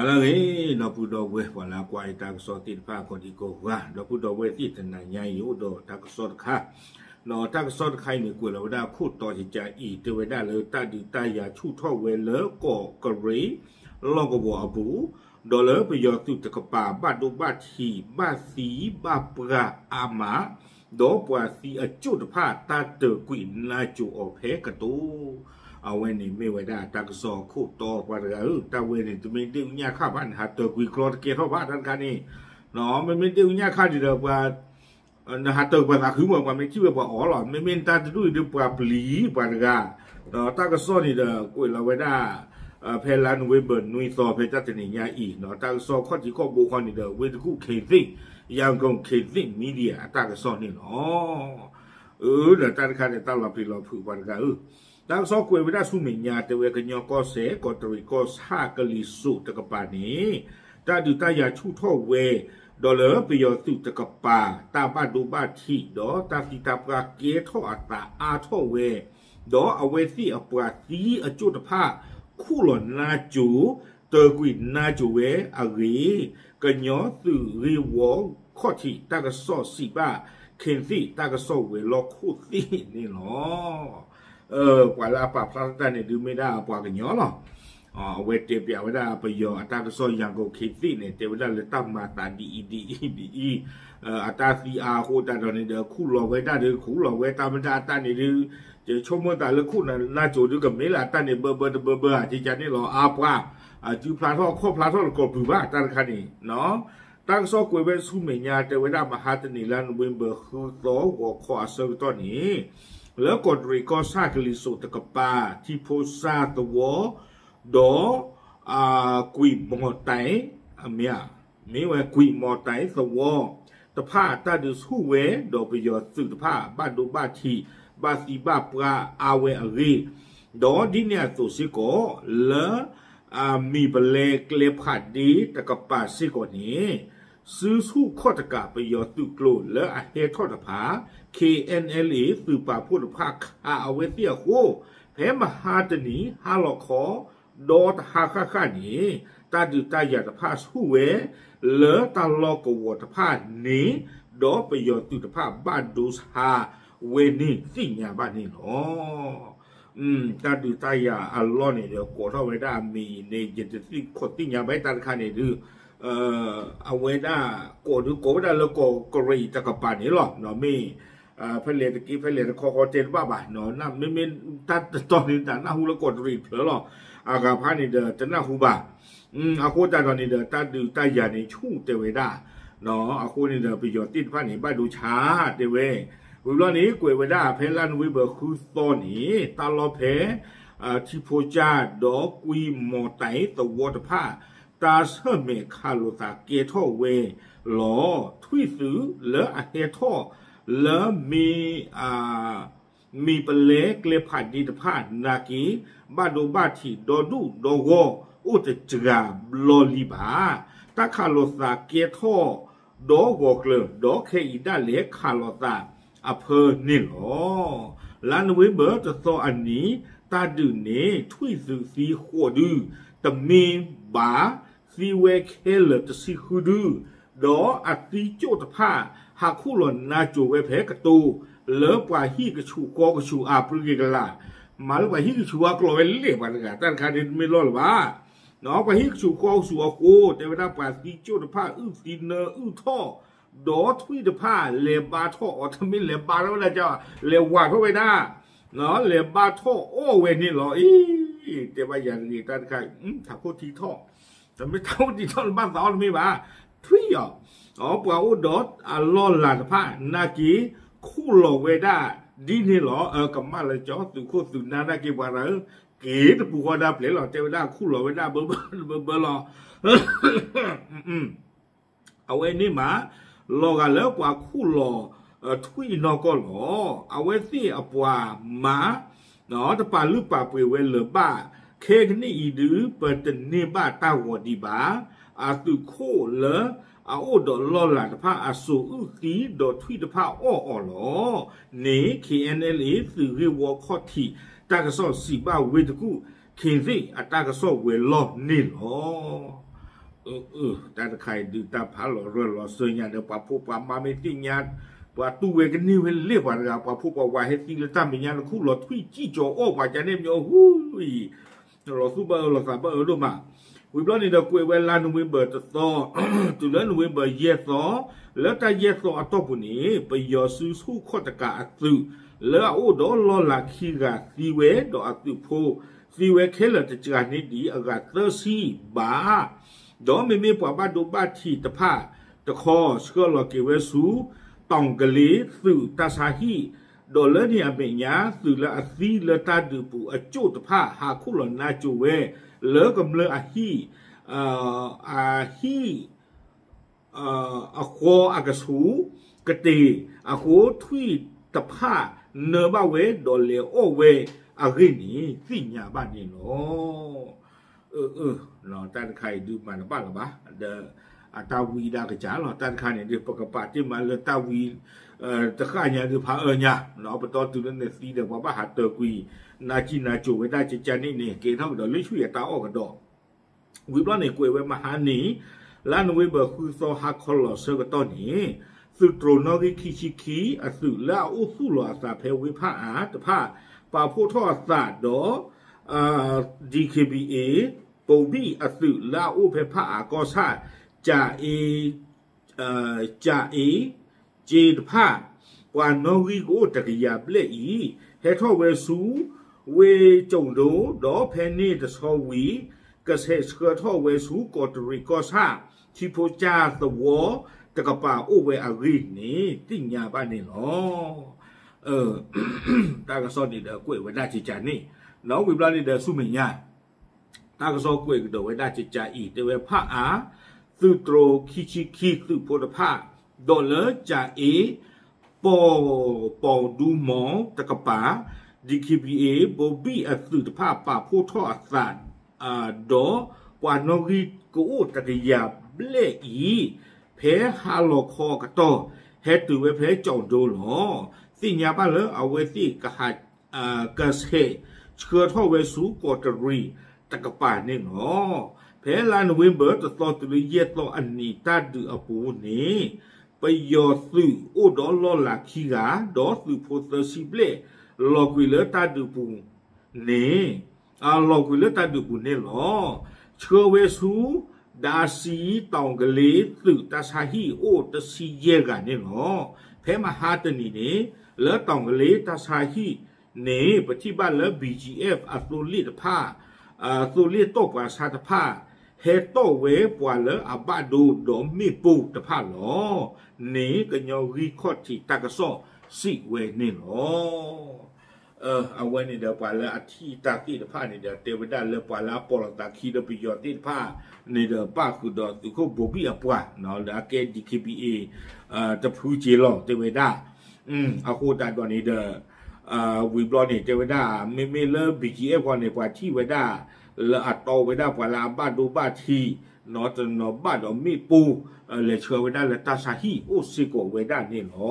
ဂ့ၤ ဒီပုၢ်ဒီဝဲၢ် ပှၤလၢအကွၢ်အံၤတၢ်ကစီၣ်သ့ၣ်တဖၣ် ကိးဒံကိးဂၤ ဒီပုၢ်ဒီဝဲၢ်သ့ၣ် တနၤညါအံၤ အိၣ်ဒီးတၢ်ကစီၣ်တခါ, ဒီးတၢ်ကစီၣ်တခါအံၤန့ၣ် ကွဲးလီၤဝဲဒၣ်ခိၣ်တီကကးအံၤ တဲဝဲဒၣ်လၢတၢ်ဒုးတၢ်ယၤဆူၣ်ထီၣ်ဝဲလၢကီးကရ့း လီၢ်ကဝီၤအပူၤ, ဒီးလၢပယီၤသုးတကပၤ ဘၣ်ဒိဘၣ်ထံး ဘၣ်သံဘၣ်ပှၢ်အါမး, ဒီးပှၤသံအကၠိၣ်တဖၣ် တၢ်တၢာ်ကွံာ်နါစိၤအီၤဖဲကတိၤ အဝဲန့ၣ်မ့ၢ်ဝဲဒၣ်တၢ်ကစီၣ်အခိၣ်တီ ပှၤတဂၤဧၢ, တၢ်ဝဲန့ၣ် တမ့ၢ်ဒ့ၣ်အူညၣ်ခါဘၣ်, နဟးတၢာ်ကွံာ်ကျီတကဲထီၣ်ဘၣ် တၢ်တခါန့ၣ်, မ့မ့ၢ်ဒ့ၣ်အူညၣ်ခါန့ၣ်ဒီး ပှၤ နဟးတၢာ်ပှၤသးခုမး ပှၤမ့ၢ်ထံၣ်ဝဲပှၤအီၣ်လီၤ, မ့မ့ၢ်တၢ်တဒူၣ်အံၤဒီး ပှၤပျံၤပှၤတဂၤ, ဒီးတၢ်ကစီၣ်န့ၣ်ဒီး ကွဲးလီၤဝဲဒၣ် ဖဲလါနိၣ်ဝ့ဘၢၣ်နွံသီ ဖဲတၢ်တနံၤညါအံၤ, တၢ်ကစီၣ်ခီၣ်ထံးခီၣ်ဘိခီန့ၣ်ဒီး ဝ့ၢ်တကူၣ် ခေတ်သစ်, ရန်ကုန် ခေတ်သစ် Media အတၢ်ကစီၣ်န့ၣ်လီၤ. အၢ ဒီးတၢ်တခါန့ၣ် တၢ်လီၤပျံၤလီၤဖုး ပှၤတဂၤဧၢ, တၢ်ကစီၣ်ကွဲးဝဲဒၣ်ဆူမဲာ်ညါ တဲဝဲကညီကီၢ်စဲၣ် ကီးတရံးကီၢ်ဆၣ်ကလံၤစိးတကပၤန့ၣ် တၢ်ဒုးတၢ်ယၤဆူၣ်ထီၣ်ဝဲ, ဒီးလၢပယီၤသုးတကပၤ တၢ်ဘၣ်ဒိဘၣ်ထံး ဒီးတၢ်သံတၢ်ပှၢ်ကဲထီၣ်အသးအါထီၣ်ဝဲ, ဒီးအဝဲသ့ၣ်အပှၤသံအကၠိၣ်တဖၣ် ခူၣ်လီၤနါစိၤ, တၢာ်ကွံာ်နါစိၤဝဲအဂ့ၢ်, ကညီသုးဂ့ၢ်ဝီခီၣ်ထံးတၢ်ကစီၣ်စံးဘၣ် ခေတ်သစ် တၢ်ကစီၣ်ဝဲၤလီၢ်ခိၣ်သ့ၣ်န့ၣ်လီၤ. ပှၤလၢအပာ်ဖျါထီၣ်တၢ်န့ၣ်ဒုးမ့ၢ်ဒၣ်ပှၤကညီလီၤ. အဝဲတဲပၠးဝဲဒၣ်ပယီၤအတၢ်ကစီၣ် ရန်ကုန် ခေတ်သစ် န့ၣ် တဲဝဲဒၣ်လၢတၢ်မၤသးဒ်အံၤဒ်အံၤဒ်အံၤ, အတၢ်သံအါအဃိသတးဒီးန့ၣ်ဒီး ခူၣ်လီၤဝဲဒၣ်ဒီး ခူၣ်လီၤဝဲတၢ်မ့ၢ်တၢ်အတၢ်န့ၣ်ဒုး, ယဆိကမိၣ်သးလၢခူၣ်လီၤနါစိၤဒုးကမ့ၢ်လၢအတၢ်န့ၣ် ဘၢဘၢတဘၢဘၢဧါ ကကန့ၣ်လီၤ အါပှၤ, အစုဖျါထီၣ်ခီၣ်ဖျါထီၣ်တကိးပူၤဘၣ် တၢ်တခါန့ၣ် တၢ်ကစီၣ်ကွဲးဝဲဆူမဲာ်ညါ တဲဝဲဒၣ်မဟါတနံၤလါနိၣ်ဝ့ဘၢၣ်ဃုသီ ဂီၤခီအဆၢကတီၢ်န့ၣ်, လၢကီးတရံးကီၢ်ဆၣ်ကလံၤစိးတကပၤ ထံဖိစၢ်သဝီ, ဒီး ကွံာ်မီၤတဲာ်, မ့ၢ်ဧါ, မ့ၢ်ဝဲကွံာ်မီၤတဲာ်သဝီတဖၣ် တၢ်ဒုးဆူၣ်ဝဲ ဒီးပယီၤသုးတဖၣ် ဘၣ်ဒိဘၣ်ထံး ဘၣ်သံဘၣ်ပှၢ်အါဝဲအဂ့ၢ်, ဒီးဒ်န့ၣ်အသိးစ့ၢ်ကီး လၢ မံၤပလဲကျဲဖးဒ့တကပၤစ့ၢ်ကီးန့ၣ်, စုဆူၣ်ခီၣ်တကးပယီၤသုးကျိၤလၢအဟဲထီၣ်တဖၣ် KNLA သုးပာ်ဖှိၣ်တဖၣ်ခးအဝဲသ့ၣ်အဃိ, ဖဲမဟါတနံၤဟါလီၤခီ ဒီတဟါဃၣ်ဃၣ်န့ၣ်, တၢ်ဒုးတၢ်ယၤတဖၣ်ဆူၣ်ဝဲ လၢတၢ်လီၢ်ကဝီၤတဖၣ်န့ၣ်, ဒီးပယီၤသုးတဖၣ်ဘၣ်ဒိဆါဝဲန့ၣ်သ့ၣ်ညါဘၣ်န့ၣ်လီၤ. တၢ်ဒုးတၢ်ယၤအလီၢ်န့ၣ်ဒီး ကိးထီၣ်ဝဲဒၣ်အမံၤအံၤန့ၣ် ယတသ့ၣ်ခိးသ့ၣ်ညါဘၣ်တၢ်တခါန့ၣ်ဒုး, အဝဲဒၣ်ကိးဒုး ကိးဝဲဒၣ်လၢကီးကရံးတကပၤန့ၣ်လီၤ. မ့ၢ် ဖဲလဲၣ်တက့ၢ် ဖဲလဲၣ်တခီဃီတဲတဘၣ်ဘၣ်, မ့မ့ၢ်တၢ်တတီၤန့ၣ် တၢ်နၢ်ဟူလၢကီးတရံးတဖျၢၣ်လီၤ. အဂၤဖးန့ၣ်ဒီးတနၢ်ဟူဘၣ်. အဃိသတးဒီးန့ၣ်ဒီး တၢ်ဒုးတၢ်ယၤန့ၣ်ဆူၣ်တဲဝဲဒၣ်, အဃိန့ၣ်ဒီး ပယီၤသ့ၣ်တဖၣ်န့ၣ် ဘၣ်ဒိဆါတဲဝဲ, ဝံၤဘျီန့ၣ် ကွဲးဝဲဒၣ်ဖဲလါနိၣ်ဝ့ဘၢၣ်ဃုသီန့ၣ် တၢ်လီၢ်ဖဲ ထံဖိကၠၢ်ဒီးကွံာ်မီၤတဲာ်သဝီတဖၣ် တၢ်ဆၢၣ်မဲာ်ခးလိာ်သးကဲထီၣ်ဝဲလီၤ. ထွံၣ်သုးလၢအဟဲထီၣ်လၢ မံၤပလဲကျဲဖးဒ့တဖၣ်နာ်က့ ဘၣ်ဒိဘၣ်ထံးဒီဒူၣ်ဒီဂီၢ်အိၣ်တစှၤဘျီလံဘၣ်. တၢ်ခးလိာ်သးကဲထီၣ်ဒီဂီၤကျၢၤ ဒီးခဲအံၤဒၣ်လဲာ်ခးလိာ်သးအဖၢန့ၣ်လီၤ. လါနိၣ်ဝ့ဘၢၣ်တသီအနံၤ တၢ်ဒုးန့ၣ် ထွံၣ်သုးသံဃိးဒု တမ့ၢ်ဘၣ် သံဝဲခဲလၢာ်တဆံဃုဒု ဒီးအသံကၠိၣ်တဖၣ် ဟးခူၣ်လီၤနါစိၤဝဲဖဲကတိၤ လၢပှၤဟံၣ်ကဆူးဃီကဆူးအါ ပြံက့ၤကလာ်, မၤလၢပှၤဟံၣ်ကဆူးအါကျိၤဝဲလဲၣ် ပှၤတဂၤ တၢ်တခါန့ၣ်တမ့ၢ်လီၢ်လၢၤဘၣ်. ပှၤဟံၣ်ကဆူးဃီကဆူးအဃိ တဲဝဲဒၣ်ပှၤသံကၠိၣ်တဖၣ် အုၣ်သံနၢအုၣ်ထီၣ် ဒီးထွံၣ်တဖၣ်လဲၤဘါထီၣ်အီၤ တမ့ၢ်လဲၤဘါထီၣ်ဝဲဒၣ် လဲၤဝးထီၣ်ဝဲဒၣ် လဲၤဘါထီၣ်အီၣ်ဝဲန့ၣ်လီၤ. အ့ တဲဘၣ်ယၤတဂ့ၤ တၢ်တခါ ထးခိၣ်ထံထီၣ် တမ့ၢ်ထးခိၣ်ထံထီၣ်လၢဘၣ်သးအီၣ်တမ့ၢ်ဘၣ် ထွံၣ်အီၤ ပှၤအိၣ်ဒီးအလီၢ်လၤတဖၣ် နာ်က့ ခူၣ်လီၤဝဲဒၣ်ဒ်န့ၣ်လီၤ. ကမၣ်လၢကၠီ သုးခိၣ်သုးနၢ်နာ်က့ ပှၤတဂၤဧၢ က့ၤတပူၤဃီဒၣ်ပျဲၢ်လီၤ တဲဝဲဒၣ်ခူၣ်လီၤဝဲဒၣ်ဘၢဘၢဘၢဘၢလီၤ. အဝဲန့ၣ်မး လီၤဂာ်လၢပှၤခူၣ်လီၤထွံၣ်နီၢ်ကီၢ်လီၤ. အဝဲသ့ၣ်အပှၤမၤ တပာ်လုၢ်ပာ်ပှ့ၤဝဲလၢၤဘၣ်. ခဲကနံၣ်အံၤဒုး ပတန့ၢ်ဘၣ်တၢ်ဂီၤဒံးဘၣ်. အသုးခိၣ်လၢအအိၣ်ဒီးလီၢ်လၤတဖၣ် အစိာ်အုၣ်သံဒီးထွံၣ်တဖၣ်အီၣ်အီၤလီၤန့ၣ် KNLA သုးဂ့ၢ်ဝီခီၣ်ထံး တၢ်ကစီၣ်စံးဘၣ်ဝ့ၢ်တကူၣ် ခ့သ့ၣ် အတၢ်ကစီၣ်ဝဲၤလီၢ်န့ၣ်လီၤ. အၢ တၢ်တခါအံၤဒုးတၢ်ဖးလီၤရၢၢ်လီၤစၢၤညါဒီး ပှၤဖိပှၤမါမ့ၢ်သ့ၣ်ညါ ပှၤတူၢ်ဝဲကန့ၢ်ဝဲလၢပှၤတဂၤ ပှၤဖိပှၤဝါဟဲသံလၢတၢ်မဲာ်ညါ နခူၣ်လီၤထွံၣ်စံၣ်ကၠီၤအီၣ်ပှၤကန့ၢ်မ့ၢ်အဟူအံၤ လီၤသူၣ်ဘၣ်အၢလီၤသးဘၣ်အၢဒိၣ်မး. ဝံၤဘျီန့ၣ်ဒီးကွဲးဝဲလါနိၣ်ဝ့ဘၢၣ်တသီ တုၤလၢနိၣ်ဝ့ဘၢၣ်ယဲၢ်သီ, လၢတၢ်ယဲၢ်သီအတီၢ်ပူၤန့ၣ် ပယီၤစုဆူၣ်ခီၣ်တကးအသုး လၢအအိၣ်ဒီးလီၢ်လၤခံဂၤသံဝဲ ဒီးအသုးဖိ သံဝဲခဲလၢာ်တစှၤန့ၢ်ဒံးအဂၤသၢဆံဘး ဒီးမ့မ့ၢ်ပှၤဘၣ်ဒိဘၣ်ထံးတဖၣ်တခီ ဆှၢလီၤက့ၤဝဲဆူ တီၣ်ကလ့ၤသုးတၢ်ဆါဟံၣ်, ဒီးလၢန့ၣ်အမဲာ်ညါ သုးလၢအသံလၢတၢ်ဒုးပူၤအကၠိၣ်တဖၣ် ဟးခူၣ်လီၤနါစိၤဝဲ လၢကမျၢၢ်အဟံၣ် အဟံၣ် အဃီအကဆူး ကတ့ၢ်အဃိ ထွံၣ်တဖၣ်နၢဘၣ်ဝဲ ဒီးလဲၤအီၣ်ဝဲအဂ့ၢ်န့ၣ် သ့ၣ်ညါဘၣ်န့ၣ်လီၤ. အၢ အၢ တၢ်တခါအံၤဒုးမၤတဘၣ်လၢၤဘၣ်ဒီး အတၢ်ဝံဒၣ်ကစၢ်လီၤ. တၢ်တခါန့ၣ်ဒုး ပကပာ်တ့ၢ်မးလၢတၢ်ဝံ တဃၣ်ညါဒုးဖးအၢညါ, ပတီၢ်တုၤလၢနသံဒီး ပှၤဘၣ်ဟးတၢၤကွံာ် နါစံၣ်နါစိၤဝဲဒၣ်ကကန့ၣ်န့ၣ် ကဲထီၣ်ကဒီးလၢဆူၣ်ယတၢ်အီၣ်ကဒီး ဝံၤဘျီန့ၣ် ကွဲးဝဲမဟါန့ၣ် လါနိၣ်ဝ့ဘၢၣ်ဃုသီဟါခီလီၤဆၢကတီၢ်န့ၣ် သုးတြိၤနီၣ်ဂံၢ်ခံဆံခံ အသုးလၢအအိၣ်သူၣ်လီၤအသးဖဲဝ့ၢ်ဖၣ်အၣ်တဖၣ် ပာ်ဖှိၣ်ထီၣ်အသးဒီး DKBA ပိဘံၣ်အသုးလၢအအိၣ်ဖဲဖၣ်အၣ်ကီၢ်ဆၣ် ကၠၤအ့ ကၠၤအ့ ကၠ့တဖၣ် ပှၤနီၣ်ဂံၢ်ကအိၣ်တကယၤဘျဲၣ်အံၤ ဟဲထီၣ်ဝဲဆူ ဝ့ၢ်ကၠိၣ်ဒိ ဒီးဖဲန့ၣ်တဆီဝံၤ ကဆဲးဆှၢထီၣ်ဝဲဆူကီးတရံးကီၢ်ဆၣ် ထံဖိကၠၢ်သဝီတကပၤအိၣ်ဝဲအဂ့ၢ်န့ၣ် သ့ၣ်ညါဘၣ်န့ၣ်လီၤ. တၢ်ကစီၣ်န့ၣ်ဒီးကွဲးဝဲဒၣ်ကကန့ၣ် ဒီးဝံၤဘျီန့ၣ်ဒီးဆူမဲာ်ညါ တၢ်ကစီၣ်ကွဲးကဒီးဝဲဒၣ်ကကအံၤ တဲဝဲဖၣ်အၣ် သုးတြိၤခံဆံခံသုးဖိတဖၣ် ဒီးလၢကၠၤအ့ ပီၢ်ပီၢ်ဒူမီၢ်တကပၤ DKBA ဘိဘံၣ်အသုးတဖၣ်ပာ်ဖှိၣ်ထီၣ်အသး ဒီးပှၤနီၣ်ဂံၢ်ကအိၣ်တကယၤဘျဲၣ်အံၤ ဖဲဟါလီၤခီအကတီၢ် ဟဲတုၤဝဲဖဲကၠီၣ်ဒိလီၤ. သ့ၣ်ညါဘၣ်လၢအဝဲသ့ၣ်ကဟး ကဆဲးဆှၢထီၣ်ဝဲဆူကီးတရံးတကပၤန့ၣ်လီၤ. ဖဲလါနိၣ်ဝ့ဘၢၣ်တသီတုၤလၢယဲၢ်သီအနံၤတၢ်ဒုးအပူၤန့ၣ် ပယီၤသုးအိၣ်ဒီးလီၢ်လၤခံဂၤ ဒီးသုးဖိသၢဆံဘျဲၣ် လီၤကွံာ်လၢတၢ်ဒုးပူၤန့ၣ် လီၤကွံာ်လၢတၢ်ဒုးပူၤန့ၣ်လီၤ. ဆှၢဝဲဆူ ဒါစံတီၣ်ကလ့ၤသုးတၢ်ဆါဟံၣ်အိၣ်တဆံယဲၢ်ဂၤန့ၣ်လီၤ. ဖဲမဟါတနံၤန့ၣ် လၢတီၣ်ကလ့ၤတၢ်ဆါဟံၣ်န့ၣ် ပထံၣ်ဘၣ်လၢ BGF အသိလ့ၣ်တဖၣ် သိလ့ၣ်တီၢ်ပှၤဆါတဖၣ် ဟဲတီၢ်ဝဲပှၤလၢအဘၣ်ဒိဒီးမ့ၣ်ပိၢ်တဖၣ်လီၤ. န့ၣ်ကညီဂံၢ်ခီၣ်ထံးတၢ်ကစီၣ်စံးဝဲန့ၣ်လီၤ. အဝဲန့ၣ်ဒီးပှၤလၢအထံၣ်တၢ်သ့ၣ်တဖၣ်န့ၣ်ဒီး တဲဝဲဒၣ်လၢပှၤလၢအပိာ်လီၤသးခံဒီးပယီၤသ့ၣ်တဖၣ်န့ၣ်ဒီး ပၣ်ဃုာ်ဒီးသုးခိၣ်ဘိဘံၣ်အပှၤလၢအကဲ DKBA တဖုက့လီၤ တဲဝဲဒၣ်. အဃိသတးဒီးန့ၣ်ဒီး ဝံၤဘျီန့ၣ် တဲဝဲဒၣ် မ့မ့ၢ်လၢ BGF ဃီန့ၣ် ပှၤထံၣ်ဝဲဒၣ် လၢအတီဝဲဒၣ်ပှၤလၢအဘၣ်ဒိဘၣ်ထံး နီတနီၤဘၣ်ဒီးမ့ၣ်ပိၢ် လဲၤဆှၢဝဲဒၣ်လၢတၢ်ဆါဟံၣ်အိၣ်စ့ၢ်ကီးဝဲဒၣ်န့ၣ်လီၤ.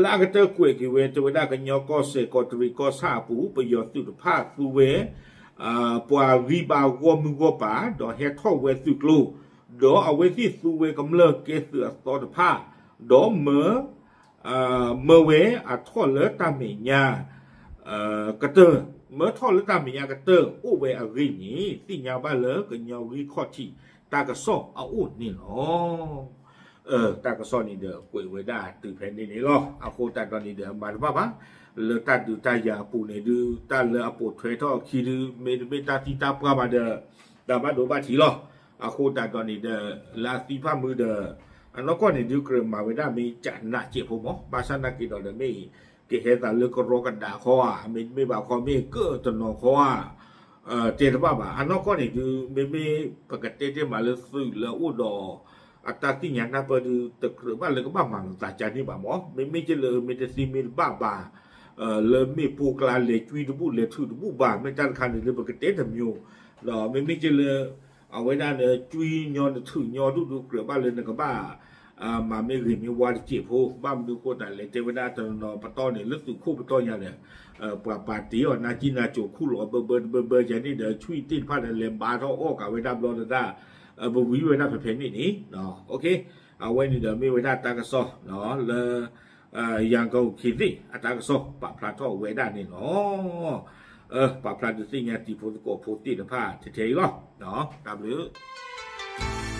လၢအကတၢၢ်ကွဲးက့ၤဝဲ တဲဝဲဒၣ်ကညီကီၢ်စဲၣ်ကီးတရံးကီၢ်ဆၣ်အပူၤ ပယီၤသုးတဖၣ်သူဝဲ ပှၤဂံၢ်ဘါဂီၢ်မုၢ်ဂီၢ်ပၤ ဒီးဟဲထီၣ်ဝဲသုးကျိၤ ဒီးအဝဲသ့ၣ်သူဝဲကမျၢၢ်ကဲသုးအသီတဖၣ် ဒီးမၢ မၢဝဲအထီၣ်လၢတၢ်မဲာ်ညါ ကတၢၢ် မၢထီၣ်လၢတၢ်မဲာ်ညါကတၢၢ်အိၣ်ဝဲအဂ့ၢ်န့ၣ် သ့ၣ်ညါဘၣ်လၢကညီဂံၢ်ခီၣ်ထံးတၢ်ကစီၣ်အအိၣ်န့ၣ်လီၤ. တၢ်ကစီၣ်န့ၣ်ဒီးကွဲးဝဲဒၣ်တုၤဖဲန့ၣ်န့ၣ်လီၤ. အဃိသတးဒီးန့ၣ်ဒီးမၤတဘၣ်ဘၣ် လၢတၢ်ဒုးတၢ်ယၤအပူၤန့ၣ်ဒုး တၢ်လၢအပိာ်ထွဲထီၣ်အခံဒုး မ့တမ့ၢ်တၢ်သံတၢ်ပှၢ်ဘၣ်ဒီး တၢ်ဘၣ်ဒိဘၣ်ထံးလီၤ. အဃိသတးဒီးန့ၣ်ဒီး လၢအသံဖၣ်မုၢ်ဒီး အနီၢ်ကီၢ်န့ၣ်ဒုး ကြၢးမၤဝဲဒၣ်မ့ၢ်ကနးစဲးဖိမး ဘၣ်ဆၣ်နာ်က့ၤဒီးဒီးမ့ၢ် ကဟဲသးလၢကရီကဒါခီဧါ မ့တမ့ၢ်ဘၣ်ခီ မ့ၢ်ကၢၣ်တနီၤခီဧါ တဲတဘၣ်ဘၣ်. အနီၢ်ကီၢ်န့ၣ်ဒုး မ့မ့ၢ်ပကတဲတ့ၢ်မးလၢသုးလၢအအိၣ်ဒီး အတၢ်သ့ၣ်ညါနၢ်ပၢၢ်ဒုး တကြၢးဘၣ်လၢကဘၣ်မၤလိာ်သးကါန့ၣ်ဘၣ်မး မ့မ့ၢ်က့လၢမ့ၢ်တသံမ့ၢ်တဘၣ်ဘၣ် လၢမ့ၣ်ပိၢ်ကျါ လဲၤကွံတဘူၣ်လဲၤထုးတဘူၣ်ဘၣ် မ့ၢ်တၢ်တခါန့ၣ်လၢပကတဲတမံၤ ဒီးမ့မ့ၢ်က့လၢ အဝဲဒၣ်န့ၣ် ကွံညီနထုးညီဒူၣ်ဒုး ကြၢးဘၣ်လၢနကဘၣ် မၤမ့ၢ်ဂ့ၤမ့ၢ်ဝါတစဲးဖိ ဘၣ်မနုၤအဃိသတးလဲၣ် တဲဝဲဒၣ်တနီၤနီၤပတီၢ်န့ၣ် လၢသုးခိၣ်ပတီၢ်ညါဒီး ပှၤပာ်တ့ၢ်အီၤ နါကံၣ်နါကိၤခူၣ်လီၤဘၢဘၢတဘၢဘၢယၤန့ၣ်ဒီး ဆွံၣ်သ့ၣ်တဖၣ်ဒီး လဲၤဘါထီၣ်အီၣ်ကးဝဲဒၣ်ဘျီတဒၣ် ပဝံၤဝဲဒၣ်ဖဲဖဲန့ၣ်န့ၣ်, အဝဲန့ၣ်ဒီးမ့ၢ်ဝဲဒၣ်တၢ်ကစီၣ်လၢ ရန်ကုန်ခေတ်သစ် အတၢ်ကစီၣ်ပာ်ဖျါထီၣ်ဝဲဒၣ်န့ၣ်လီၤ. ပာ်ဖျါဒုးသ့ၣ်ညါတံၤဖိသကိးဖိသ့ၣ်တဖၣ်ထဲထဲအံၤလီၤ. တၢ်ဘျုး